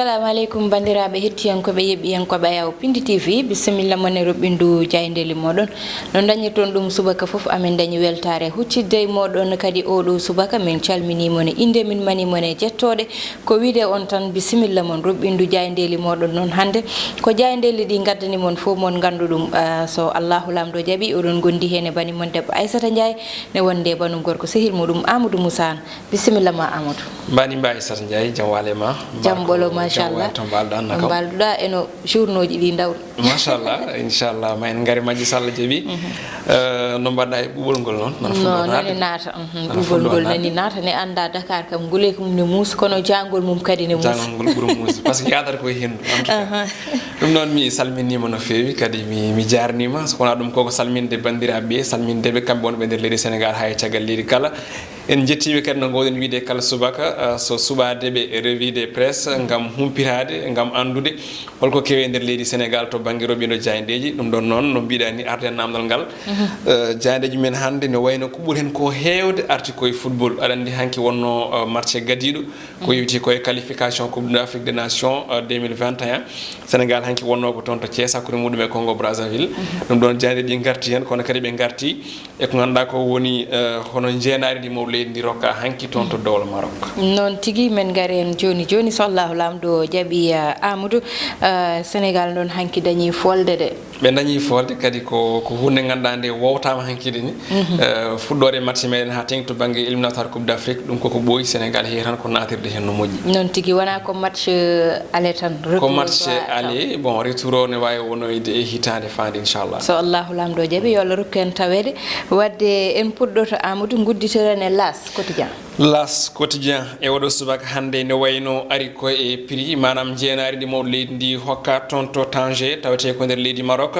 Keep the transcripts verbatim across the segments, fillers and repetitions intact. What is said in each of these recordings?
Assalamu aleykum, banndiraaɓe hettiyankooɓe, yeɓɓiyankooɓe Ayaw Pindi T V. Bisimilla mon e roɓɓindu jaayndeeli mooɗon. No ndañirton ɗum subaka fof, amin ndañi weltaare huccidde e mooɗon kadi oo ɗoo subaka. Min calminii mon e innde, min manii mon e jettooɗe. Ko wiide on tan, bisimilla mon, roɓɓindu jaayndeeli mooɗon noon hannde. Ko jaayndeeli ɗi ngaddani mon fof, mon nganndu ɗum. Ah, so Allahu Laamɗo jaɓi, oɗon ngondi heen e bani mon debbo Aissata Ndiaye, ne wonde e banum gorko sehil muɗum Amadou Moussa Anne. Bisimilla ma, Amadou. Mbani mba Aissata Ndiaye, jam waale ma? Jam ɓolo, machallah. Jam waale to mbalɗa, annda kam. Mbalɗuɗa eno journaux ji ɗi ndaw. Machallah, inchallah, ma en ngari majji so Allah jaɓi. Eh, no mbaɗɗa e ɓuuɓol ngol noon? Nana fuɗɗo no, nani naatde? Naata, mhm, nana ɓuuɓol fuɗɗo ngol naatde? Nani naata, ne annda Dakar kam, ngule mum ne muusi, kono jaangol mum kadi ne muusi. Jaangol ngol ɓuri muusi, par ce que yaadata ko e henndu, en tout cas. Aha. Ɗum noon, mi salminiima no feewi, kadi mi, mi jaarniima. So wonaa ɗum, koko salminde banndiraaɓe, salminde ɓe kamɓe wonɓe nder leydi Sénégal, haa e caggal leydi kala. En njettiiɓe kadi no ngoowɗen wiide kala subaka, ah, so suɓaade ɓe e revue de presse ngam humpitaade, ngam anndude holko kewi e nder leydi Sénégal to bannge roɓɓindo jaayndeeji. Ɗum ɗoon noon, no mbiɗa ni, arde e naamndal ngal. Mhm. Eh, jaayndeeji men hannde ne wayno ko ɓuri heen ko heewde arti ko e football. Aɗa anndi hanki wonno, eh, match gadiiɗo, ko yowiti ko e qualification Coupe d'Afrique des Nations, eh, deux mille vingt et un. Sénégal hanki wonno ko toon to Thiès, hakkunde muɗum e Congo Brazzaville. Mhm. Ɗum ɗoon jaayndeeji ɗi ngarti heen, kono kadi ɓe ngarti e ko ngannduɗaa ko woni, eh, hono njeenaari ndi mawɗo leydi ndi rokka hanki toon to dowla Maroc. Noon tigi, men ngari heen jooni jooni, so Allahu Laamɗo jaɓi, eh, Amadou, eh, Sénégal noon hanki dañi folde de. Ɓe dañi folde kadi ko, ko huunde ngannduɗaa nde wowtaama hanki de ni. Mhm. Eh, fuɗɗoore match meɗen haa teŋti to bannge éliminatoire Coupe d'Afrique, ɗum koko ɓooyi, Sénégal heewi tan ko naatirde heen no moƴƴi. Noon tigi, wonaa ko match, eh, aller tan, ko retour match soit aller, bon, retour o ne waawi wonoyde e hitaande faande, inchallah. So Allahu Laamɗo jaɓi, yo Allah rokku en taweede. Wadde en puɗɗoto, Amadou, ngudditoren e L'As Quotidien. L'As Quotidien e oɗo subaka hannde ne wayno ari ko e prix, maanaam njeenaari ndi mawɗo leydi ndi hokka toon to Tanger, tawetee ko nder leydi Maroc.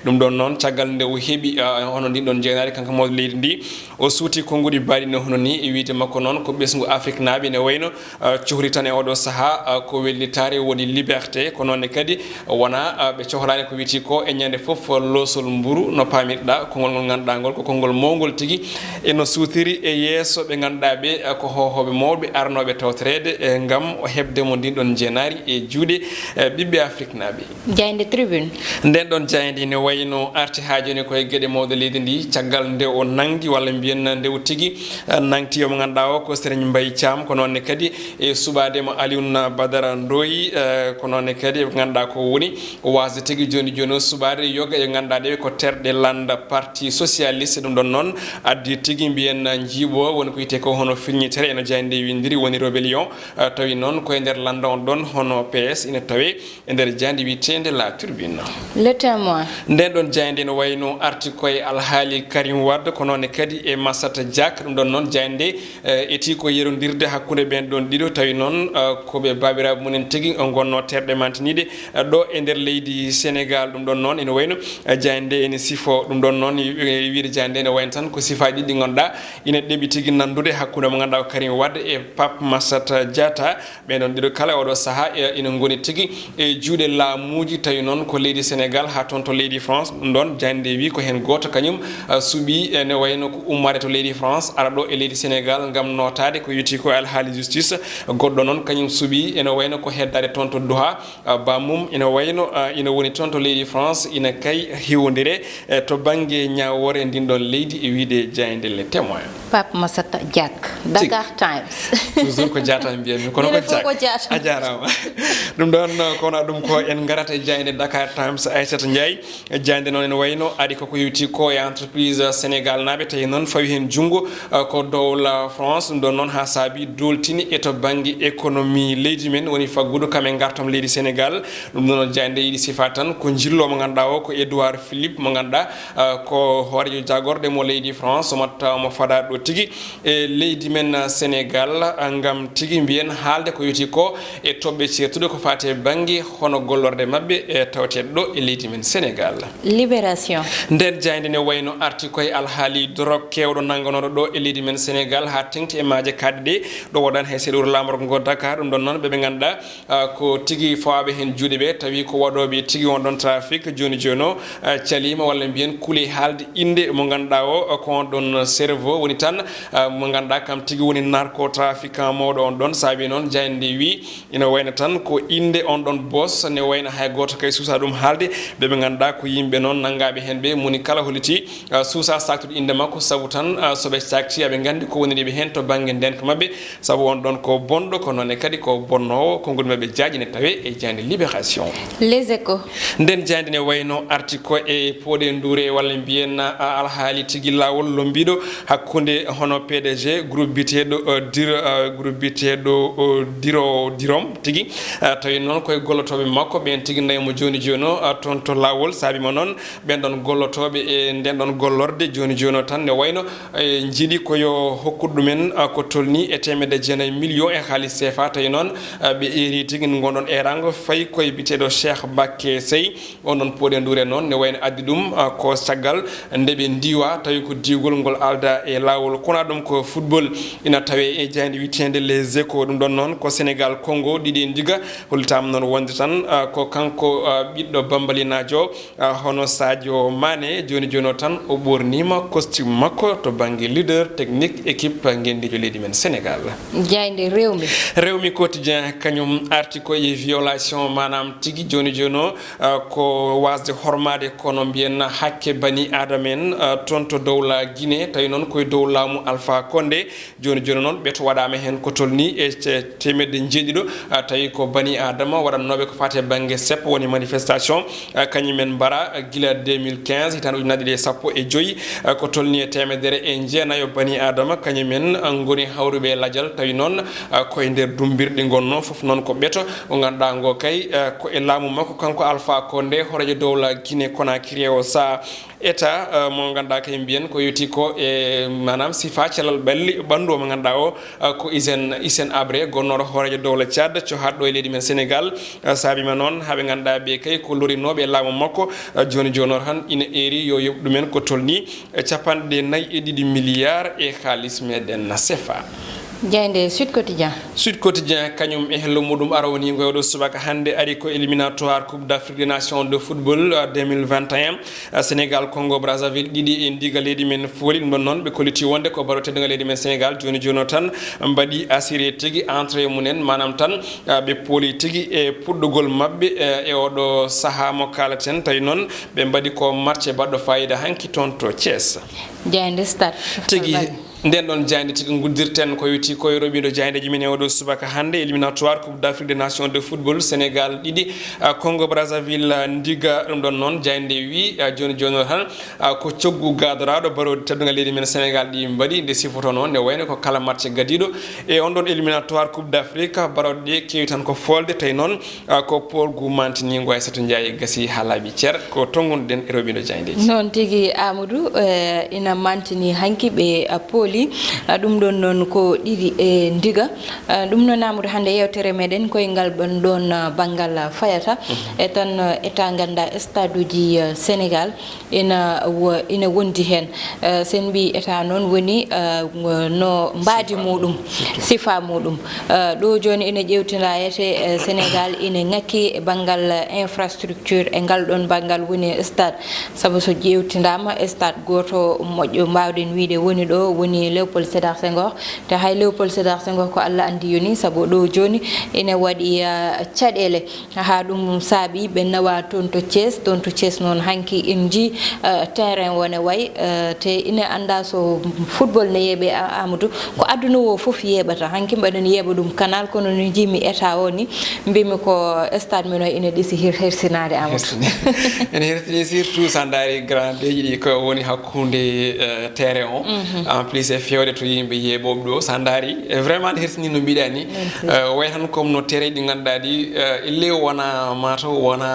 Ɗum ɗoon noon, caggal nde o heɓi, ah, hono ndin ɗoon njeenaari, kanko mawɗo leydi ndi, o suuti konnguɗi baaɗi no hono ni, e wiyde makko noon ko ɓesngu Afriknaaɓe ne wayno, ah, cohli tan e oɗo sahaa, ah, ko wellitaare woni liberté, ko noon ne kadi wonaa, ah, ɓe cohlaani ko wiytii ko e ñande fof loosol mburu, no paamirɗaa, konngol ngol ngannduɗaa ngol ko konngol mawngol tigi, e no suutiri e yeeso ɓe ngannduɗaa ɓe, ah, ko hoohooɓe mawɓe arnooɓe tawtoreede, e ngam o heɓde mo ndin ɗoon njeenaari e juuɗe, eh, ɓiɓɓe Afriknaaɓe. Jaaynde Tribune. Nden ɗon jaaynde ne wayno arti haa jooni ko e geɗe mawɗe leydi ndi, caggal nde o nangti, walla mbiyen nde o tigi, eh, nangti, omo ngannduɗaa o ko Serigne Mbaye Thiam, ko noon ne kadi e suɓaade mo Alioune Badara Ndoye, eh, ko noon ne kadi ɓe ngannduɗaa ko woni waasde tigi jooni jooni o suɓaade yoga e ngannduɗaa ɗe ko terɗe lannda Parti Socialiste. Ɗum ɗon noon addi tigi mbiyen njiiɓo woni ko wiyetee ko hono firñitere, eno jaaynde nde winndiri woni rébellion, eh, tawi noon ko e nder lannda on ɗon hono P S ina tawe e nder jaaynde wiyeteende La Tribune. Le Témoin. Nden ɗon jaaynde no wayno arti ko e alhaali Karim Wade, ko noon ne kadi e Massata Diack. Ɗum ɗon noon jaaynde, eh, eti ko yerondirde hakkunde ɓeen ɗon ɗiɗo, tawi noon, eh, ko ɓe baabiraaɓe mumen tigi o ngonno terɗe mantiniiɗe, eh, ɗo e nder leydi Sénégal. Ɗum ɗon noon ene wayno, eh, jaaynde ene sifo. Ɗum ɗon noon, eh, wiide jaaynde ene wayno tan ko sifaaji ɗiɗi ɗi ngannduɗaa ina ɗeɓi tigi nanndude hakkunde mo ngannduɗaa ko Karim Wade e Pape Massata Diatta. Ɓeen ɗon ɗiɗo kala oɗo sahaa, e, ina ngoni tigi e juuɗe laamuuji, tawi noon ko leydi Sénégal haa toon to leydi France. Ɗum ɗoon jaaynde nde wi ko heen gooto kañum, a, suɓii, e, ne wayno ko ummaade to leydi France, ara ɗo e leydi Sénégal ngam nootaade ko wiyetee ko alhaali justice. Goɗɗo noon kañum suɓii, ene wayno ko heddaade toon to Doha, a, bammum ina wayno, a, ina woni toon to leydi France, ina kay hiwondire, e, to bannge ñaawoore ndin ɗoon leydi e wiyde jaaynde Le Témoin. Pape Massata Diack, Dakar Times. Toujours ko Diatta mbiyatmi, kono ko Diack. A jaaraama. Ɗum ɗoon, kono ɗum ko en ngarata e jaaynde Dakar Times, Aissata Ndiaye. Jaaynde noon ene wayno ari koko yewti ko e entreprise Sénégal naaɓe, tawi noon fawi heen junngo, eh, ko dowla France. Ɗum ɗoon noon haa saabi dooltini e to bannge économie leydi men, woni faggudu kam e ngartam leydi Sénégal. Ɗum ɗoon jaaynde yiɗi sifa tan ko njillo mo ngannduɗaa o ko Edouard Philippe mo ngannduɗaa, ah, ko hooreejo jaagorɗe mo leydi France, omo tawa omo fadaa ɗo tigi e leydi men Sénégal, ah, ngam tigi mbiyen haalde ko yowiti ko e toɓɓe ceertuɗe ko faati e bannge hono gollorde maɓɓe e tawteeɗo ɗo e leydi men Sénégal. Libération. Nden jaaynde ne wayno arti koye alhaali dorog keewɗo nannganooɗo ɗo e leydi men Sénégal haa teŋti e maaje kaaɗɗe ɗe ɗo waɗan hay seeɗa wuro laamorgo ngo Dakar. Ɗum ɗon noon ɓe ɓe ngannduɗaa ah, ko tigi fawaaɓe heen juuɗe ɓe, tawi ko waɗooɓe tigi won ɗon trafic. Jooni jooni o, ah, caliima walla mbiyen kulee haalde innde mo ngannduɗaa o, ah, ko on ɗon cerveau woni tan, ah, mo ngannduɗaa kam tigi woni narcotrafiquant mawɗo on ɗon. Saabi noon, jaaynde wi ina wayno tan ko innde on ɗon boss, ne wayno hay gooto kay suusa ɗum haalde. Ɓe ɓe ngannduɗaa ko yimɓe noon nanngaaɓe heen ɓe, moni kala holliti, ah, suusa saaktude innde makko, sabu tan, ah, so ɓe caakti, aɓe nganndi ko woniri ɓe heen to bannge ndeenka maɓɓe, sabu on ɗon ko bonɗo, ko noon ne kadi ko bonnoowo, konguɗi maɓɓe jaaƴi ne tawee e jaaynde Libération. Les Échos. Nden jaaynde ne wayno arti ko e pooɗe nduure walla mbiyen, ah, alhaali tigi laawol lombiiɗo hakkunde hono P D G groupe biyeteeɗo, eh, Dir-, eh, groupe biyeteeɗo, eh, Diro, Dirom tigi. Eh, tawi noon koye gollotooɓe makko ɓeen tigi nayi mo jooni jooni o, eh, toon to laawol. Saabi mo noon ɓeen ɗoon gollotooɓe e ndeen ɗoon gollorde jooni jooni o tan ne wayno, eh, njiɗi ko yo hokkude ɗumen, eh, ko tolnii e teemedde jeenayi million e haalis C F A. Tawi noon, eh, ɓe eeri tigi ngonɗon eeraango fayi koye biyeteeɗo Cheikh Mbacké Seye. On ɗon pooɗe nduure noon ne wayno addi ɗum, ah, ko caggal nde ɓe ndiwa, tawi ko diwgol ngol alda e laawol. Kono ɗum ko football ina tawe e jaaynde wiyeteende Les Échos. Ɗum ɗon noon ko Sénégal Congo ɗiɗi e ndiga. Hollitaama noon wonde tan, ah, ko kanko, ah, ɓiɗɗo bambalinaajo, ah, hono Sadio Mané. Jooni jooni o tan o ɓoorniima costume makko to bannge leader technique équipe ngenndiijo leydi men Sénégal. Jaaynde Rewmi. Rewmi Quotidien kañum arti ko e violation, maanaam tigi jooni jooni o, ah, ko waasde hormaade kono mbiyen hakke bani aadama en, ah, toon to dowla Guinée, tawi noon koye dow laamu Alpha Condé. Jooni jooni noon ɓeto waɗaama heen ko tolnii e ce-, teemedde njeeɗiɗo, ah, tawi ko bani aadama waɗannooɓe ko faati e bannge seppo woni manifestation, ah, kañum en mbara, ah, gila deux mille quinze, hitaande ujunaaji ɗiɗi e sappo e joyi, ah, ko tolnii e teemedere e jeenayo bani aadama, kañum en, ah, ngoni hawruɓe e lajal, tawi noon, ah, koye nder dumbirɗi ngonnoo, fof noon ko ɓeto, o ngannduɗaa ngo kay, ah, ko e laamu makko kanko Alpha Condé, hooreejo dowla Guinée Conakry o sahaa. État, eh, mo ngannduɗaa kay mbiyen ko yowti ko e, maanaam, sifa cellal ɓalli, ɓanndu o mo ngannduɗaa o, eh, ko Hissène, Hissène Habré, gonnooɗo hooreejo dowla Tchad, cohaɗo e leydi men Sénégal, eh, saabiima noon haa ɓe ngannduɗaa ɓe kay ko lorinooɓe e laamu makko, eh, jooni jooni o tan ina eeri yo yoɓ ɗumen ko tolnii e capanɗe nayi e ɗiɗi milliards e haalis meɗen C F A. Jaaynde Sud Quotidien. Sud Quotidien kañum e hello muɗum arowniingo e oɗo subaka hannde ari ko éliminatoire Coupe d'Afrique des Nations de football, euh, deux mille vingt et un. Euh, Sénégal, Congo Brazzaville, ɗiɗi e ndiga leydi men fooli. Ɗum ɗon noon, ɓe kolliti wonde ko baro teddungal leydi men Sénégal, jooni jooni o tan mbaɗi assuré tigi entrée mum en, maanaam tan, euh, ɓe pooli tigi e puɗɗugol maɓɓe, euh, e oɗo sahaa mo kaalaten. Tawi noon, ɓe mbaɗi ko match baɗɗo fayida hanki toon to Thiès. Jaaynde Stade. Tigi. Nden ɗon jaaynde tigi nguddirten ko yowti ko e roɓindo jaayndeji men e oɗo subaka hannde, éliminatoire Coupe d'Afrique des Nations de football, Sénégal ɗiɗi, ah, Congo Brazzaville, ah, ndiga. Ɗum ɗon noon jaaynde wi, ah, jooni jooni o tan, ah, ko coggu gaadoraaɗo barooɗi teddungal leydi men Sénégal ɗi mbaɗi nde sifotono, nde wayno ko kala match gadiiɗo e on ɗon éliminatoire Coupe d'Afrique, barooɗe ɗe keewi tan ko folde, tawi noon, ah, ko poolgu mantiniingo Aysatu Njaay gasi haa laaɓi cer, ko to ngonɗen e roɓindo jaayndeji. Noon tigi, Amadou, eh, ina mantini hanki ɓe, ah, pooli, ah, ɗum ɗon noon ko ɗiɗi e ndiga. Ah, ɗum noon, Amadou, hannde yeewtere meɗen koye ngal ɗon ɗon, ah, banngal, ah, fayata. Mhm. E tan, ah, état ngannduɗaa stade uji, ah, Sénégal ina wo-, ina wondi heen. Eh, sen mbi état noon woni, eh, no mbaadi muɗum, sifa muɗum. Eh, ɗo jooni ene ƴeewtindayete, eh, Sénégal ene ŋakki e banngal, eh, infrastructure e ngal ɗon banngal woni stade. Sabu so ƴeewtindaama stade gooto moƴƴo mbaawɗen wiyde woni ɗo woni Léopold Sédar Senghor. Te hay Léopold Sédar Senghor ko Allah anndi yoni, sabu ɗo jooni ene waɗi, eh, caɗeele. Haa ɗum saabi ɓe nawa toon to Thiès, toon to Thiès noon hanki en njii, eh, terrain o ne wayi, eh, te ina annda so football ne yeeɓe, A-, Amadou, ko aduna o fof yeeɓata. Hanki mbaɗen yeeɓa ɗum canal, kono no njiimi état o ni, mbimi ko stade men o ina ɗisi hir-, hersinaade, Amadou. Hersini. Ene hersini surtout sa ndaari grand ɗeeji ɗi ko woni hakkunde, eh, terrain o. Mhm. En plus e fewde to yimɓe yeeɓooɓe ɗo, sa ndaari, eh, vraiment ne hersini no mbiɗa ni. Merci. Eh, way tan comme no terrain ɗi ngannduɗaa ɗi, eh, elle wona mataw wona,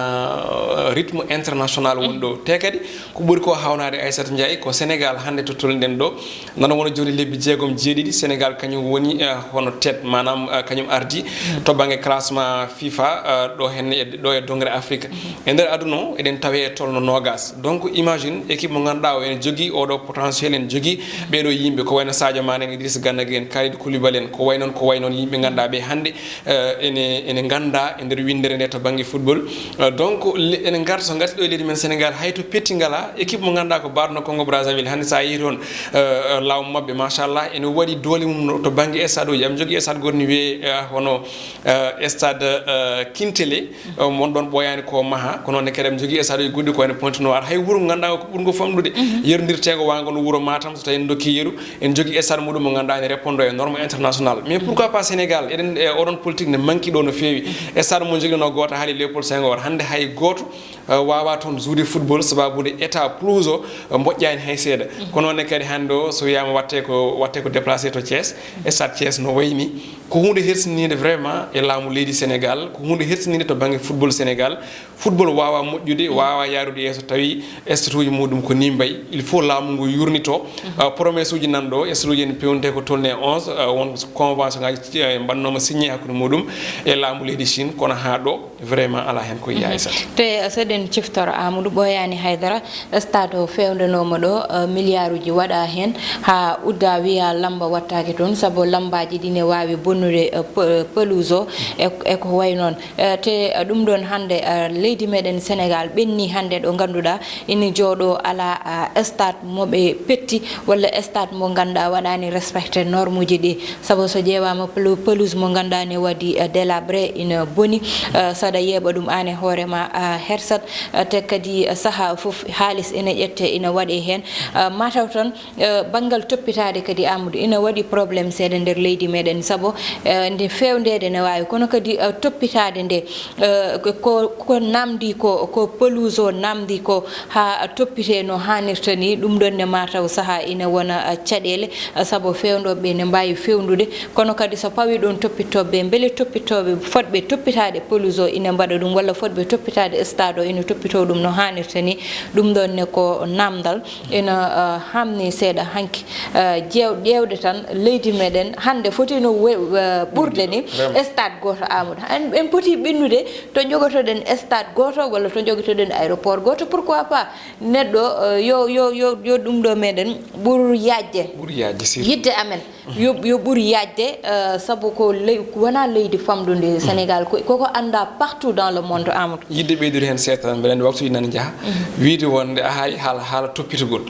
eh, rythme international woni ɗo. Te kadi ko ɓuri ko hawnaade Aysata Ndiaye ko Sénégal hannde to tolniɗen ɗo. Nana wona jooni lebbi jeegom jeeɗiɗi Sénégal kañum woni, eh, hono tête, maanaam, eh, kañum ardi to bannge classement FIFA, eh, ɗo henne e, ɗo e dongre Afrique. E nder aduna o eɗen tawe e tolno noogas. Donc imagine équipe mo ngannduɗaa o ene jogii oɗo potentiel, ene jogii ɓeɗo yimɓe. ko wayno Sadio Mané en, Idrissa Gana Gueye en, Kalidou Koulibaly en, ko way noon, ko way noon yimɓe ngannduɗaa ɓe hannde, eh, ene, ene nganndaa e nder winndere nde to bannge football. Eh, donc, le-, enen ngarta, so ngarti ɗo e leydi men Sénégal, hay to petti ngalaa, équipe mo ngannduɗaa ko Baarno Congo Brazzaville, hannde so a yehii toon, eh, laamu maɓɓe, machallah, ene waɗi doole mum no to bannge stade uji. Am jogii stade goto ne wiyee, eh, hono, eh, stade, eh, Kintele, eh, mon ɗon ɓooyaani ko maha, kono ne kadi am jogii stade uji goɗɗi ko wayno Pointe Noire. Hay wuro ngannduɗaa ko ɓurngo famɗude, yerondirteego wa ngon wuro Matam, so tawi en ndokki yeru, en jogii stade muɗum mo ngannduɗaa ene répondre e norme international. Mais pourquoi pas Sénégal? Eɗen, e oɗon politique ne manque ɗo no feewi. Stade mo jogino gooto haali Léopold Senghor, hannde hay gooto, eh, waawa toon jouer football sababude état pelouse o, eh, moƴƴaani hay seeɗa. Kono ne kadi hannde o, so wiyaama watte ko, watte ko déplacé to Thiès, stade Thiès no wayni. Ko huunde hersininde vraiment e laamu leydi Sénégal, ko huunde hersininde to bannge football Sénégal. Football waawa moƴƴude, waawa yaarude yeeso tawi statuuji muɗum ko ni mbayi. Il faut laamu ngu yurnito. Ah, promesse uji nan ɗo, statuuji en pewnte ko tolni e onze, ah, won convention ngaji, eh, mbannooma signé hakkunde muɗum e laamu leydi Chine, kono haa ɗo vraiment alaa heen ko yiya e sato. Te, eh, so eɗen ciftoro Amadou Ɓooyaani Haydara, stade o fewndenooma ɗo, eh, milliard uji waɗa heen, haa udda wiya lamba wattaake toon, sabu lambaaji ɗi ne waawi bonnude, eh, pe-, pelouse o e, e ko wayi noon. Eh, te, eh, ɗum ɗoon hannde, eh, leydi meɗen Sénégal ɓenni hannde ɗo ngannduɗaa ina jooɗo alaa, ah, stade mo ɓe petti walla stade mo ngannduɗaa waɗaani respecté norme uji ɗi. Sabu so ƴeewaama pelu-, pelouse mo ngannduɗaa ne waɗi, eh, délabré ina boni, eh, saɗa yeeɓa ɗum aan e hoore ma, ah, hersat, eh, te kadi, eh, sahaa fof haalis ina ƴette ina waɗe heen. Eh, mataw tan, eh, banngal toppitaade kadi, Amadou, ina waɗi problème seeɗa nder leydi meɗen, sabu, eh, nde fewndeede ne waawi, kono kadi, eh, toppitaade nde, eh, ko, ko, ko namdi ko, ko pelouse o namdi ko haa toppitee no haanirta ni, ɗum ɗoon ne mataw sahaa ina wona, eh, caɗeele, eh, sabu fewndooɓe ne mbaawi fewndude, kono kadi so pawi ɗoon toppittooɓe, mbele toppittooɓe fotɓe toppitaade pelouse o ina mbaɗa ɗum, walla fotɓe toppitaade stade o ina toppitoo ɗum no haanirta ni, ɗum ɗoon ne ko namdal. Ina, eh, hamni seeɗa hanki, eh, jeew-, ƴeewde tan leydi meɗen hannde fotino we-, eh, ɓurde ni, vraiment, stade gooto, Amadou. En, en poti ɓennude to jogotoɗen stade gooto walla to jogotoɗen aéroport gooto. Pourquoi pas neɗɗo, eh, yo, yo, yo, yo ɗum ɗo meɗen ɓur yaajde. Ɓur yaajde, surtout. Yidde amen. Yo, yo ɓur yaajde, eh, sabu ko ley-, wonaa leydi famɗundi Sénégal, ko, koko anndaa partout dans le monde, Amadou. Yidde ɓeydude heen seeɗa tan, mbeɗa anndi waktuuji nana njaha. Wiyde wonde a haali haala, haala toppitogol.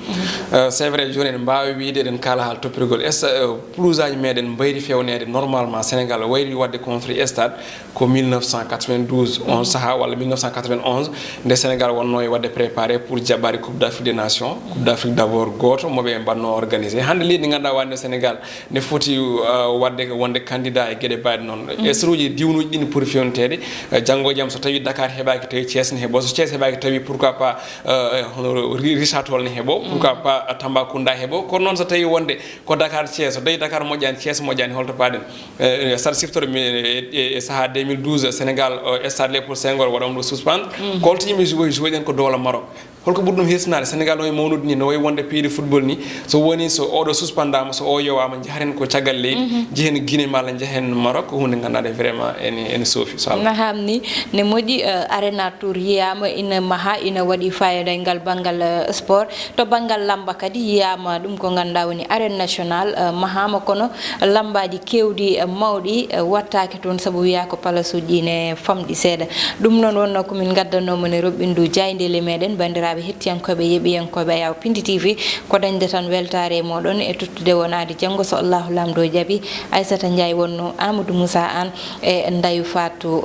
Eh, c'est vrai, jooni eɗen mbaawi wiyde eɗen kaala haala toppitogol. Est-ce, eh, pelouse aji meɗen mbayri fewneede normalement Sénégal, wayri waɗde construit stade ko mille neuf cent quatre-vingt-douze, on sahaa, walla mille neuf cent quatre-vingt-onze, nde Sénégal wonnoo e waɗde préparé pour jaɓɓaade Coupe d'Afrique des Nations, Coupe d'Afrique d'abord gooto mo ɓe mbanno organisé. Hannde leydi ndi ngannduɗaa wonde Sénégal ne foti, uh, waɗde, wonde candidat e geɗe mbayɗe noon. E saruuji diwnuuji ɗi ne poti fewniteede. Uh, janngo e jam, so tawi Dakar heɓaaki, tawi Thiès ne heɓo. So Thiès heɓaaki, tawi pourquoi pas, uh, hono Ri-, Richard Toll ne heɓo, pourquoi pas, uh, Tambacounda heɓo. Kono noon so tawi wonde ko Dakar Thiès, so tawi Dakar moƴƴaani, Thiès moƴƴaani, holto paaɗen? Uh, saɗa siftora mi e, e, e sahaa deux mille douze, Sénégal, uh, stade Léopold Senghor waɗaama ɗo suspendre. Ko holto yimɓe joué, joué ɗen ko dowla Maroc. Holko ɓuri ɗum hersinaade? Sénégal no wayi mawnude ni, no wayi wonde pays de football ni, so woni so oɗo suspendaama, so o yowaama, njahen ko caggal leydi, njehen Guinée malla njahen Maroc, ko huunde ngannduɗaa vraiment ene, ene soofi, so Allah. Na hamni, ne moƴƴi, eh, Arena Tour yiyaama ina maha, ina waɗi fayida e ngal banngal, eh, sport. To banngal lamba kadi yiyaama ɗum ko ngannduɗaa woni Arène Nationale, eh, mahaama, kono lambaaji keewɗi, eh, mawɗi, eh, wattaake toon sabu wiyaa ko palasuuji ne famɗi seeɗa. Ɗum noon wonnoo ko min ngaddanoo mon e roɓɓindu jaayndeele meɗen, banndiraaɓe hettiyankooɓe, yeɓiyankooɓe Ayaw Pindi T V, ko dañde tan weltaare e mooɗon e tottude wonaade janngo so Allahu Laamɗo jaɓi. Aissata Ndiaye wonnoo, Amadou Moussa Anne e Ndaye Fatou